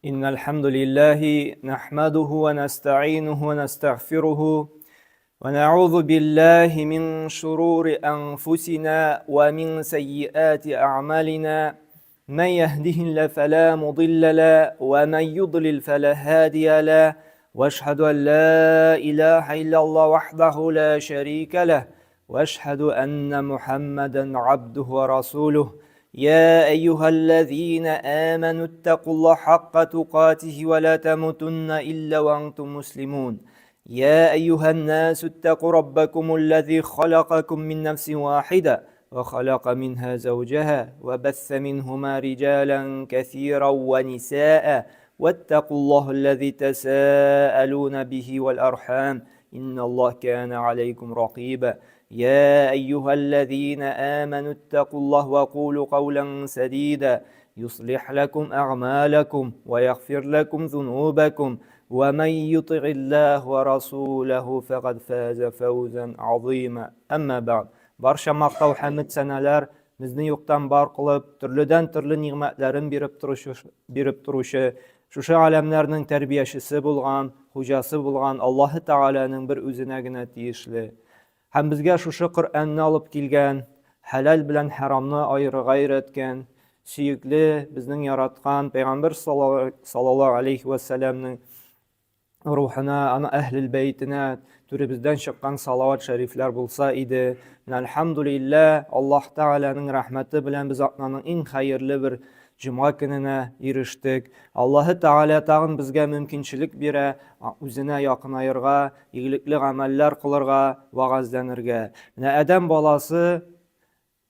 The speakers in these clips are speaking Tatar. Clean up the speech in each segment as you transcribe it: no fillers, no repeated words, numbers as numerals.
إن الحمد لله نحمده ونستعينه ونستغفره ونعوذ بالله من شرور أنفسنا ومن سيئات أعمالنا من يهده الله فلا مضل له ومن يضلل فلا هادي له واشهد أن لا إله إلا الله وحده لا شريك له واشهد أن محمدا عبده ورسوله يا أيها الذين آمنوا اتقوا الله حق تقاته ولا تموتن إلا وأنتم مسلمون يا أيها الناس اتقوا ربكم الذي خلقكم من نفس واحدة وخلق منها زوجها وبث منهما رجالا كثيرا ونساء واتقوا الله الذي تساءلون به والأرحام إن الله كان عليكم رقيبا يا أيها الذين آمنوا اتقوا الله وقولوا قولا سديدا يصلح لكم أعمالكم ويغفر لكم ذنوبكم ومن يطع الله ورسوله فقد فاز فوزا عظيما أما بعد Барча мактау хәмед сәнәләр безне юктан бар кылып, төрледән төрле нигъмәтләрен биреп торучы, биреп торучы, шушы галәмнәрнең тәрбиячесе булган, хуҗасы булган Аллаһы Тәгаләнең бер үзенә генә тиешле. Һәм безгә шушы Коръәнне алып килгән, хәләл белән хәрамны аерырга өйрәткән, сөекле, безнең яраткан Пәйгамбер саллаллаһу алейхи вә сәлләмнең рухына, аны әһлел бәйтенә түребездән чыккан салават шәрифләр булса иде. Менә әлхәмдүлилләһ, Аллаһ Тәгаләнең рәхмәте белән без атнаның иң хәерле бер җомга көненә ирештек. Аллаһы Тәгалә тагын безгә мөмкинчелек бирә, үзенә якынаерга, игелекле гамәлләр кылырга, вәгазьләнергә. Менә адәм баласы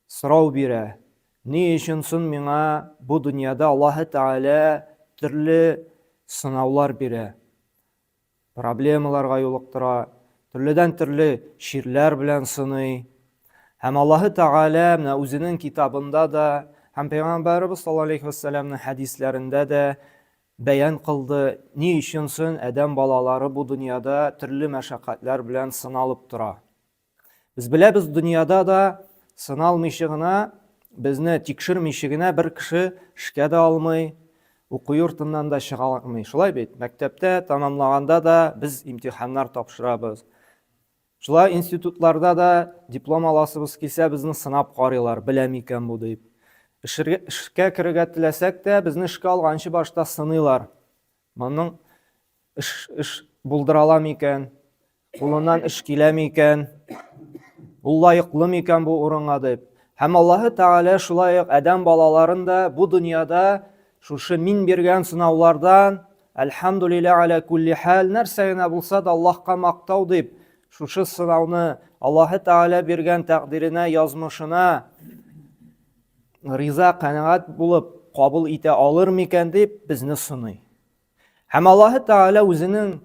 сорау бирә. Ни өчен соң миңа бу дөньяда Аллаһы Тәгалә төрле сынаулар бирә? Проблемаларга юлыктыра, төрледән-төрле чирләр белән сыный. Һәм Аллаһы Тәгалә менә үзенең китабында да һәм Пәйгамбәребез саллаллаһу алейхи вәссәламнең хәдисләрендә дә бәян кылды, ни өчен соң адәм балалары бу дөньяда төрле мәшәкатьләр белән сыналып тора. Без беләбез, дөньяда да сыналмыйча гына, безне тикшермичә генә бер кеше эшкә дә алмый, уку йортыннан да чыга алмый. Шулай бит? Мәктәптә тәмамлаганда да без имтиханнар тапшырабыз. Шулай институтларда да диплом аласыбыз килсә, безне сынап карыйлар, белә микән бу дип. Эшкә керергә теләсәк тә, безне эшкә алганчы башта сыныйлар. Моның эш, эш булдыра ала микән? Кулыннан эш килә микән? Ул лаеклы микән бу урынга дип. Һәм Аллаһы Тәгалә шулай ук адәм балаларын да бу дөньяда шушы мин биргән сынаулардан Әлхәмдулилла аля кулли хәл, нәрсә генә булса да Аллаһка мактау дип, шушы сынауны Аллаһы Тәгалә биргән тәкъдиренә, язмышына риза, канәгать булып кабул итә алыр микән дип безне сыный. Һәм Аллаһы Тәгалә үзенең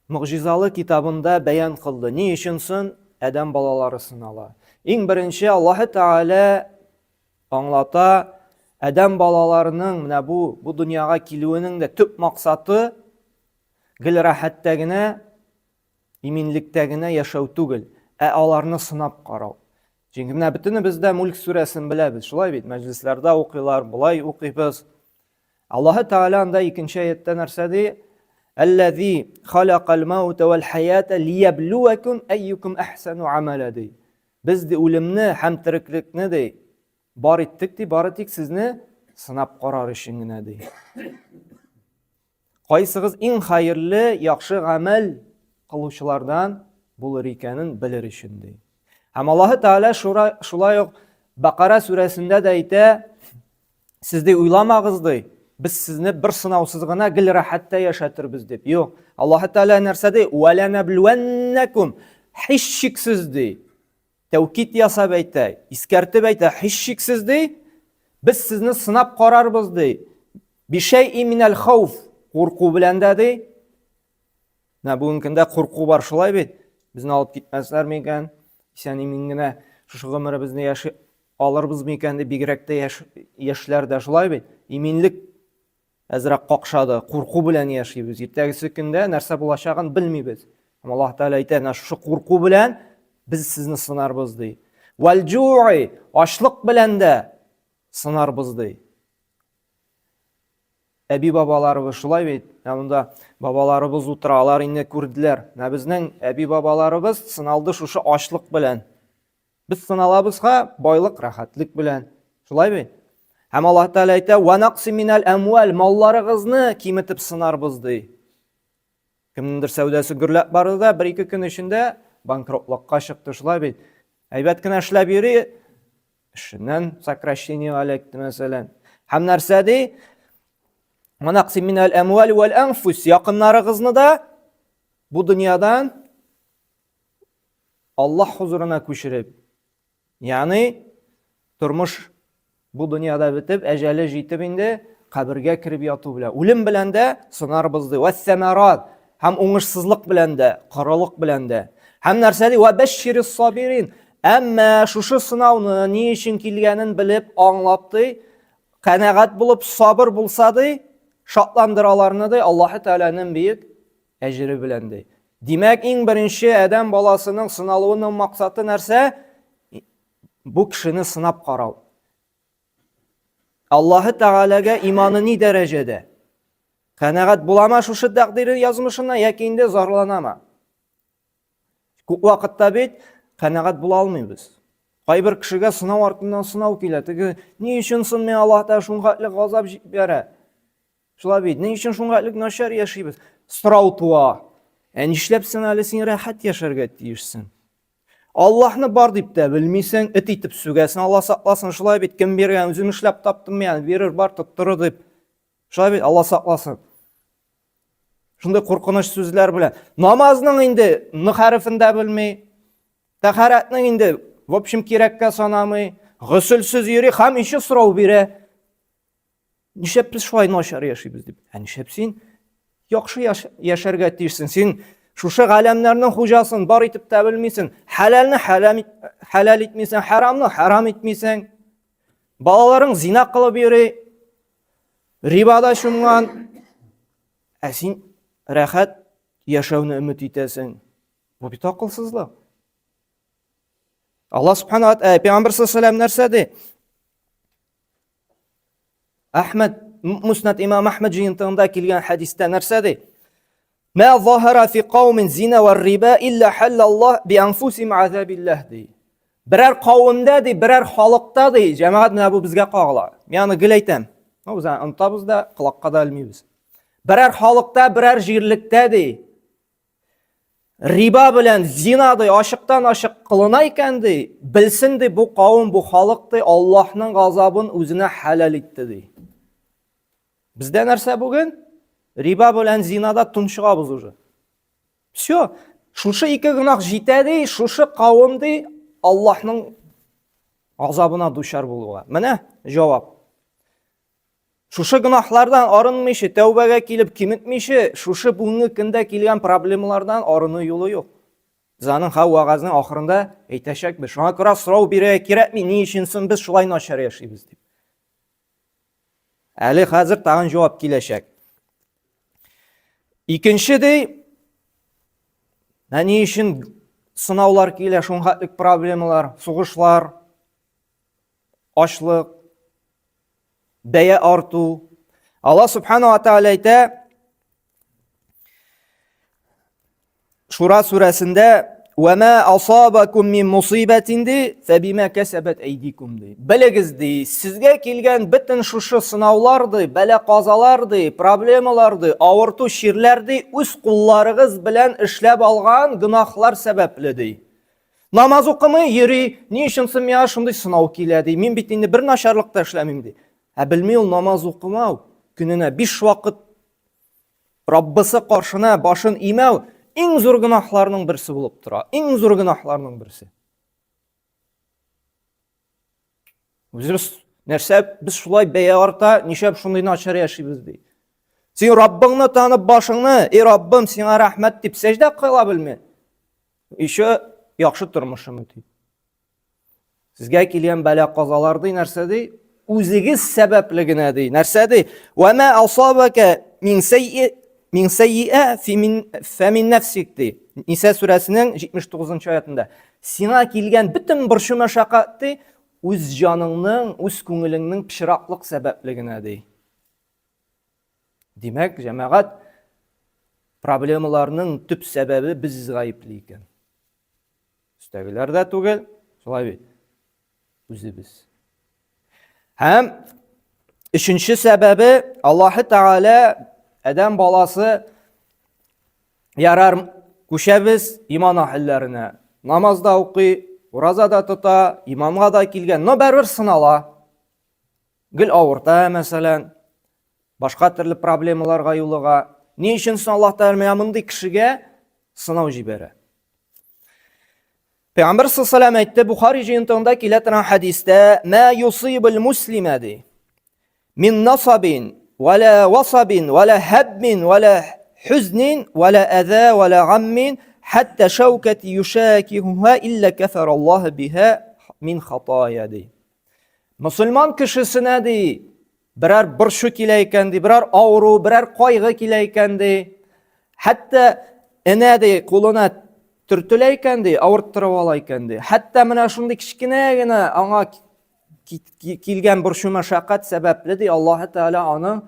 могҗизалы китабында бәян кылды. Ни өчен сон адәм балалары сынала? Иң беренче Аллаһы Тәгалә аңлата, адәм балаларының менә бу бу дөньяга килүенең дә төп максаты гел рәхәттә генә, иминлектә генә яшәү түгел, ә аларны сынап карау. Чөнки менә бөтенебез дә Мульк сүрәсен беләбез, шулай бит? Мәҗлесләрдә укыйлар, болай укыйбыз. Аллаһы Тәгалә анда икенче аятта нәрсә ди? Әлләзи халакал маута вал хаята лияблуакум әйюкум әхсану амала ди. Без ди үлемне һәм тереклекне ди бар иттек ди, бары тик сезне сынап карар өчен генә ди. Кайсыгыз иң хәерле, яхшы гамәл кылучылардан булыр икәнен белер өчен ди. Һәм Аллаһы Тәгалә шулай ук Бакара сүрәсендә дә әйтә, сез ди уйламагыз ди, без сезне бер сынаусыз гына гел рәхәттә яшәтербез дип. Юк, Аллаһы Тәгалә нәрсә ди? Ва ланаблуаннакум һичшиксез ди. Тәүкит ясап әйтә, искәртеп әйтә, һичшиксез ди, без сезне сынап карарбыз ди. Бишәй минәл хауф, курку белән дә ди. Менә бүгенге көндә курку бар шулай бит. Безне алып китмәсләр микән? Исән имин генә шушы гомеребезне яши алырбыз микән дип бигрәк тә яшь, яшьләр дә шулай бит. Иминлек әзрәк какшады, курку белән яшибез. Иртәгесе көндә нәрсә булачагын белмибез. Һәм Аллаһ Тәгалә әйтә, менә шушы курку белән без сезне сынарбыз ди. Вәл җуи, ачлык белән дә сынарбыз ди. әби-бабаларыбыз шулай бит. Менә монда бабаларыбыз утыра, алар инде күрделәр. Менә безнең әби-бабаларыбыз сыналды шушы ачлык белән. Без сыналабыз ха байлык, рәхәтлек белән. Шулай бит? Һәм Аллаһ Тәгалә әйтә: "Ва нақси минәл әмвал", малларыгызны киметеп сынарбыз ди. Кемнеңдер сәүдәсе гөрләп барды да, бер-ике көн эчендә банкротлыкка чыкты, шулай бит. Әйбәт кенә эшләп йөри, эшеннән сокращение эләкте, мәсәлән. Һәм нәрсә ди? Манакси минәл әмвал вәл әнфус, якыннарыгызны да бу дөньядан Аллаһ хузурына күчереп, Ягъни тормыш бу дөньяда бетеп, әҗәле җитеп инде кабергә кереп яту белән, үлем белән дә сынарбыз ди. Вәссәмәрат һәм уңышсызлык белән дә, корылык белән дә. Һәм нәрсә ди? Вә бәшширис сабирин. Әмма шушы сынауны ни өчен килгәнен белеп, аңлап ди, канәгать булып, сабыр булса ди, шатландыр аларны ди, Аллаһы Тәгаләнең бөек әҗере белән ди. Димәк, иң беренче адәм баласының сыналуының максаты нәрсә? Бу кешене сынап карау. Аллаһы Тәгаләгә иманы ни дәрәҗәдә? Канәгать булама шушы тәкъдире язмышына яки инде зарланама? Күп вакытта бит канәгать була алмыйбыз. Кайбер кешегә сынау артыннан сынау килә. Теге ни өчен соң миңа Аллаһ Тәгалә шуңа газап җибәрә? Шулай бит, ни өчен шуңа элек начар яшибез? Сорау туа. Ә нишләп син әле син рәхәт яшәргә тиешсең? Аллаһны бар дип тә белмисең, эт итеп сүгәсең, Алла сакласын, шулай бит, кем биргән, үзем эшләп таптым, ягъни бирер бар, тоттырыр дип. Шулай бит, Алла сакласын. Шундый куркыныч сүзләр белән. Намазның инде н хәрефен дә белми. Тәһарәтнең инде, в общем, кирәккә санамый. Гөселсез йөри һәм еще сорау бирә. Нишләп без шулай начар яшибез дип. Ә нишләп син яхшы яшәргә тиешсең? Син шушы галәмнәрнең хуҗасын бар итеп тә белмисең. Хәләлне хәләл, хәләл итмисең, харамны харам итмисең. Балаларың зина кылып йөри, рибада чумган. Ә син рәхәт яшәүне өмет итәсең. Бу бит акылсызлык. Аллаһ субхана ва тааля пәйгамбер саллаллаху алейһи ва нәрсә ди? Әхмәд, Муснад имам Әхмәд җыентыгында килгән хәдистә нәрсә ди? Ма заһара фи каумин зина ва риба илля халла Аллаһ би анфусихим азабиллаһ ди. Берәр кавемдә ди, берәр халыкта ди, җәмәгать менә бу безгә кагыла. Мин аны гел әйтәм. Ну, без аны онытабыз да, колакка да элмибез. Берәр халыкта, берәр җирлектә ди, Риба белән зина ди ачыктан ачык кылына икән ди, белсен ди бу кавым, бу халык ди Аллаһның газабын үзенә хәләл итте ди. Бездә нәрсә бүген? Риба белән зинада тончыгабыз уже. Все, шушы ике гөнаһ җитә ди, шушы кавым ди Аллаһның газабына дучар булуга. Менә җавап. Шушы гөнаһлардан арынмыйча, тәүбәгә килеп киметмичә, шушы бүгенге көндә килгән проблемалардан арыну юлы юк. Без аның ха вәгазьнең ахырында әйтәчәкбез. Шуңа күрә сорау бирергә кирәкми, ни өчен соң без шулай начар яшибез дип. Әле хәзер тагын җавап киләчәк. Икенче ди, ә ни өчен сынаулар килә, шуңа проблемалар, сугышлар, ачлык, бәя арту. Алла субхана ва тааля әйтә Шура сүрәсендә «Вә мә асабакум мин мусибәтин» ди, «Фәбимә кәсәбәт әйдикум» ди. Белегез ди, сезгә килгән бөтен шушы сынаулар ди, бәла-казалар ди, проблемалар ди, авырту чирләр ди, үз кулларыгыз белән эшләп алган гөнаһлар сәбәпле ди. Намаз укымый йөри, ни өчен соң миңа шундый сынау килә ди. Мин бит инде бер начарлык та эшләмим ди. Ә белми ул намаз укымау, көненә биш вакыт Раббысы каршына башын имәү иң зур гөнаһларның берсе булып тора. Иң зур гөнаһларның берсе. Үзебез нәрсә без шулай бәя арта, нишләп шундый начар яшибез ди. Син Раббыңны танып башыңны, эй Раббым, сиңа рәхмәт дип сәҗдә кыла белми. Еще яхшы тормышым ди. Сезгә килгән бәла казалар ди, нәрсә ди? Үзегез сәбәпле генә ди. Нәрсә ди? Ва ма асабака мин сайи мин сайиа фи мин фа мин нәфсик ди. Ниса сүрәсенең 79 аятында. Сиңа килгән бөтен борчу мәшәкать ди, үз җаныңның, үз күңелеңнең пычраклык сәбәпле генә ди. Димәк, җәмәгать проблемаларның төп сәбәбе без гаепле икән. Өстәгеләр дә түгел, шулай бит. Үзебез. Һәм өченче сәбәбе Аллаһы Тәгалә адәм баласы ярар күчәбез иман әһелләренә. Намаз да укый, ураза да тота, иманга да килгән, но бәрбер сынала. Гел авырта, мәсәлән, башка төрле проблемаларга юлыга. Ни өчен соң Аллаһ Тәгалә менә мондый кешегә сынау җибәрә? Пәйгамбер саллаллаху әйтте, Бухари җыентыгында килә торган хәдистә, "Ма юсибул муслима" ди. Мин насабин, вала васабин, вала хәббин, вала хузнин, вала әза, вала гаммин, хәтта шәүкәти юшакиһуха илля кафараллаһу биһа мин хатая ди. Мусульман кешесенә ди, берәр борчу килә икән ди, берәр авыру, берәр кайгы килә икән ди. Хәтта энә ди кулына төртелә икән ди, авырттырып ала икән ди. Хәтта менә шундый кечкенә генә аңа килгән борчу мәшәкать сәбәпле ди, Аллаһы Тәгалә аның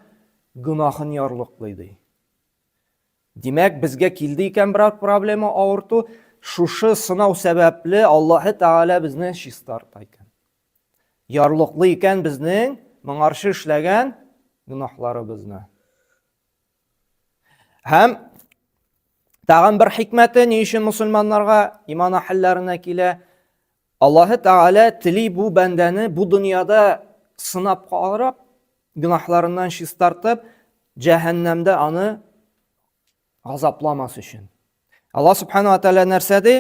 гөнаһын ярлыклый ди. Димәк, безгә килде икән берәр проблема, авырту, шушы сынау сәбәпле Аллаһы Тәгалә безне чистарта икән. Ярлыклы икән безнең моңарчы эшләгән гөнаһларыбызны. Һәм тагын бер хикмәте, ни өчен мусульманнарга иман әһелләренә килә? Аллаһы Тәгалә тели бу бәндәне бу дөньяда сынап карап, гөнаһларыннан чистартып, җәһәннәмдә аны газапламас өчен. Аллаһ Субхану ва Тәгалә нәрсә ди?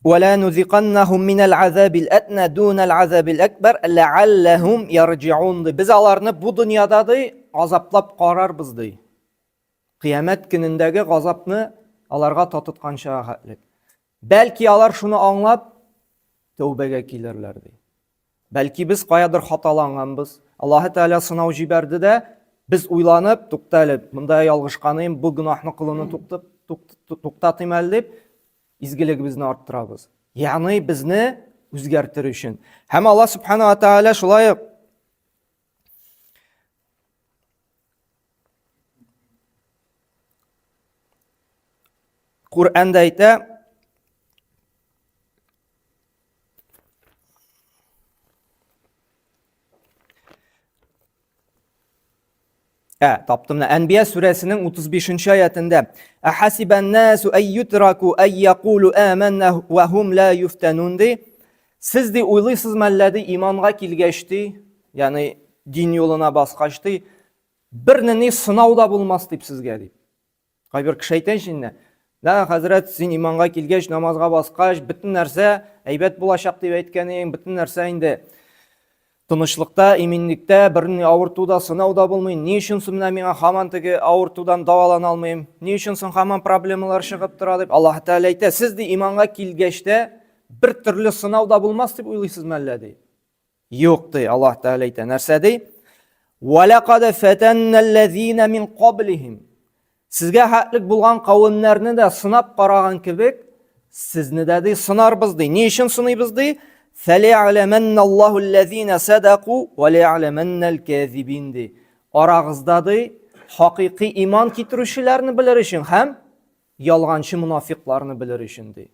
ولا نذيقنهم من العذاب الأدنى دون العذاب الأكبر لعلهم يرجعون ди. Без аларны бу дөньяда ди азаплап карарбыз ди. Кыямәт көнендәге газапны аларга татытканча хәтлек. Бәлки алар шуны аңлап тәүбәгә килерләр ди. Бәлки без каядыр хаталанганбыз. Аллаһы Тәгалә сынау җибәрде дә, без уйланып, тукта әле, монда ялгышканыем, бу гөнаһны кылуны туктып, туктатыйм әле дип, изгелегебезне арттырабыз. Ягъни безне үзгәртер өчен. Һәм Аллаһ Субхану ва Тәгалә шулай ук Коръәндә әйтә, Ә, таптым. Әнбия сүрәсенең 35 нче аятендә Әхасибән насу ай ютраку ай якулу аманна ва хум ла юфтанун ди. Сез ди уйлыйсыз мәллә ди иманга килгәч ди, ягъни дин юлына баскач ди, бернинди сынау да булмас дип сезгә ди. Кайбер кеше әйтә инде, Да, хәзрәт, син иманга килгәч, намазга баскач, бөтен нәрсә әйбәт булачак дип әйткән идең, бөтен нәрсә инде тынычлыкта, иминлектә, берни авырту да, сынау да булмый. Ни өчен соң менә миңа һаман теге авыртудан дәвалана алмыйм? Ни өчен соң һаман проблемалар чыгып тора дип Аллаһ Тәгалә әйтә, сез ди иманга килгәч тә бер төрле сынау да булмас дип уйлыйсызмы әллә ди. Юк, ди, Аллаһ Тәгалә әйтә. Нәрсә ди? Ва лакад фатанналлазина мин каблихим. Сезгә хәтлек булган кавемнәрне дә сынап караган кебек, сезне дә ди сынарбыз ди. Ни өчен сыныйбыз ди? Фәли'ламанналлаһу аллазина садаку ва ли'ламаннал казибин ди. Арагызда ди хакыйкый иман китерүчеләрне белер өчен һәм ялганчы мунафикларны белер өчен ди.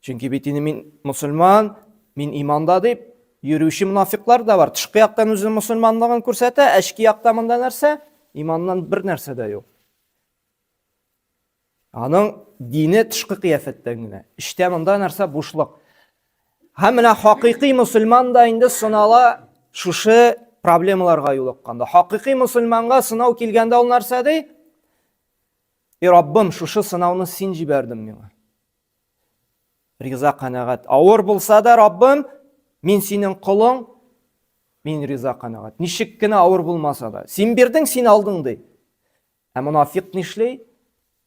Чөнки бит инде мин мусульман, мин иманда дип йөрүче мунафиклар да бар. Тышкы яктан үзенең мусульманлыгын күрсәтә, ә эчке якта монда нәрсә? Иманнан бер нәрсә дә юк. Аның дине тышкы кыяфәттән генә. Эчтә монда нәрсә? Бушлык. Һәм менә хакыйкый мусульман да инде сынала шушы проблемаларга юлыкканда. Хакыйкый мусульманга сынау килгәндә ул нәрсә ди? И Раббым, шушы сынауны син җибәрдең миңа. Риза канәгать. Авыр булса да, Раббым, мин синең колың, мин риза канәгать. Ничек кенә авыр булмаса да. Син бирдең, син алдың ди. Ә монафик нишли?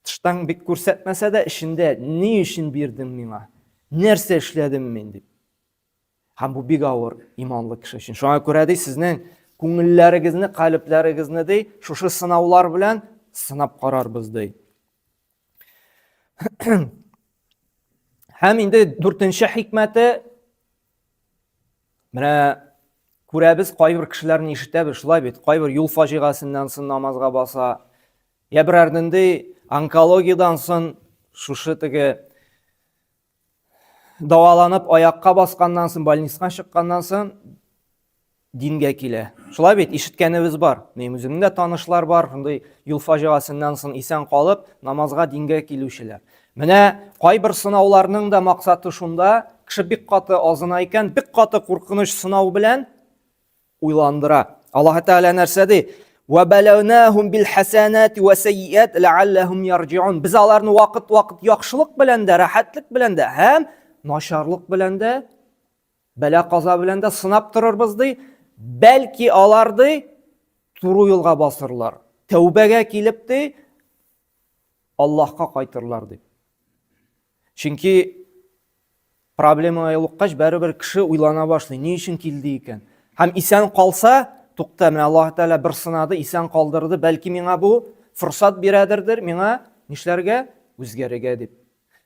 Тыштан бик күрсәтмәсә дә, эчендә ни өчен бирдең миңа? Нәрсә эшләдем мин дип. Һәм бу бик авыр иманлы кеше өчен. Шуңа күрә ди, сезнең күңелләрегезне, калебләрегезне ди, шушы сынаулар белән сынап карарбыз ди. Һәм инде дүртенче хикмәте менә күрәбез, кайбер кешеләрне ишетәбез, шулай бит, кайбер юл фаҗигасеннән соң намазга баса, я берәр нинди онкологиядән соң шушы теге дәваланып аякка басканнан соң, больницадан чыкканнан соң дингә килә. Шулай бит, ишеткәнебез бар. Минем үземнең дә танышлар бар, шундый юл фаҗигасеннән соң исән калып, намазга дингә килүчеләр. Менә кайбер сынауларның да максаты шунда, кеше бик каты азына икән, бик каты куркыныч сынау белән уйландыра. Аллаһ Тәгалә нәрсә ди? Ва балаунахум бил хасанати ва сайyiат лааллахум ярҗиун. Без аларны вакыт-вакыт яхшылык белән дә, рәхәтлек белән дә һәм начарлык белән дә Бәла-каза белән дә сынап торырбыз, ди. Бәлки алар, ди, туры юлга басырлар. Тәүбәгә килеп, ди, Аллаһка кайтырлар, дип. Чөнки проблемага юлыккач, бәрібер кеше уйлана башлый, ни өчен килде икән? Һәм исән калса, тукта, менә Аллаһ Тәгалә бер сынады, исән калдырды, бәлки миңа бу форсат бирәдердер, миңа нишләргә? Үзгәрергә дип.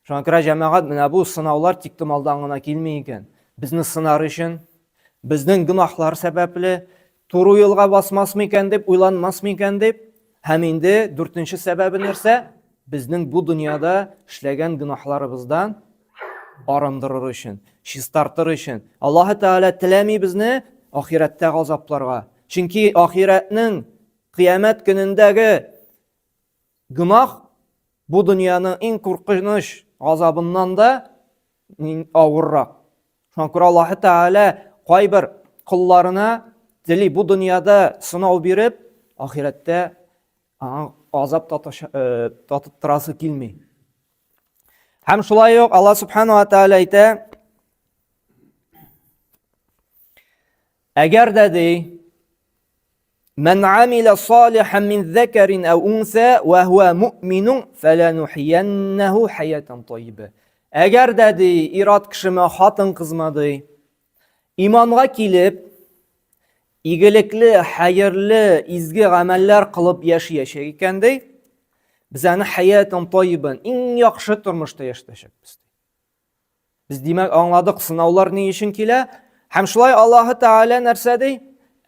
Шуңа күрә, җәмәгать, менә бу сынаулар тиктомалдан гына килми икән. Безне сынар өчен, безнең гөнаһлар сәбәпле, туры юлга басмас микән дип, уйланмас микән дип, һәм инде дүртенче сәбәбе нәрсә? Безнең бу дөньяда эшләгән гөнаһларыбыздан арындырыр өчен, чистартыр өчен. Аллаһы Тәгалә теләми безне ахирәттә газапларга. Чөнки ахирәтнең кыямәт көнендәге гөнаһ бу дөньяның иң куркыныч газабыннан да авыррак. Шуңа күрә Аллаһы Тәгалә кайбер колларына тели бу дөньяда сынау биреп, ахирәттә аңа азап э, татыттырасы килми. Һәм шулай ук Аллаһ Субхану ва Тәгалә әйтә, әгәр дә ди, Мән амиля салихан мин зәкәрин әу унса вә һуә муъминун фәләнухияннәһу хаятан таййибә. Әгәр дә ди, ир-ат кешеме, хатын-кызмы ди, иманга килеп, игелекле, хәерле, изге гамәлләр кылып яшәячәк икән ди, без аны хаятан таййибан, иң яхшы тормышта яшәтәчәкбез. Без димәк аңладык, сынаулар ни өчен килә? Һәм шулай Аллаһы Тәгалә нәрсә ди?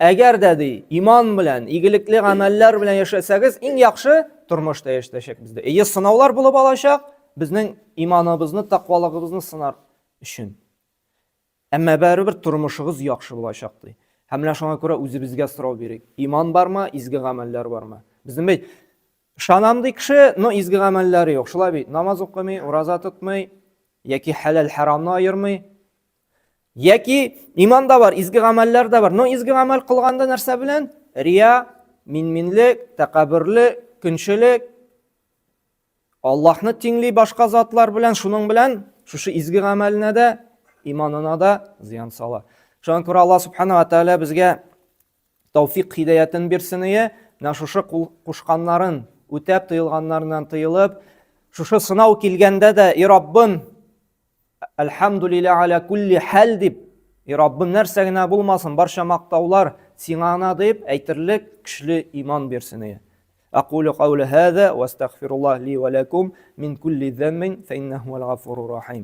Әгәр дә ди, иман белән, игелекле гамәлләр белән яшәсәгез, иң яхшы тормышта яшәтәчәкбез ди. Әйе, сынаулар булып алачак, безнең иманыбызны, тәкъвалыгыбызны сынар өчен. Әмма бәрібер тормышыгыз яхшы булачак ди. Һәм менә шуңа күрә үзебезгә сорау бирик. Иман бармы, изге гамәлләр бармы? Безнең бит Ышанам ди кеше, но изге гамәлләре юк. Шулай бит, намаз укымый, ураза тотмый, яки хәләл хәрамны аермый. Яки иман да бар, изге гамәлләр дә бар. Но изге гамәл кылганда нәрсә белән? Рия, минминлек, тәкәбберлек, көнчелек. Аллаһны тиңли башка затлар белән, шуның белән шушы изге гамәленә дә, иманына да зыян сала. Шуңа күрә Аллаһ субхана ва тааля безгә Тауфик хидаятын бирсен ие, менә шушы кушканнарын үтәп, тыелганнарыннан тыелып, шушы сынау килгәндә дә, и Раббым, әлхәмдулилля аля кулли хәл дип, и Раббым, нәрсә генә булмасын, барча мактаулар сиңа гына дип әйтерлек көчле иман бирсен ие. Акулю каули һаза ва астагфируллах ли ва лакум мин кулли заммин фа иннаху вал гафуру рахим.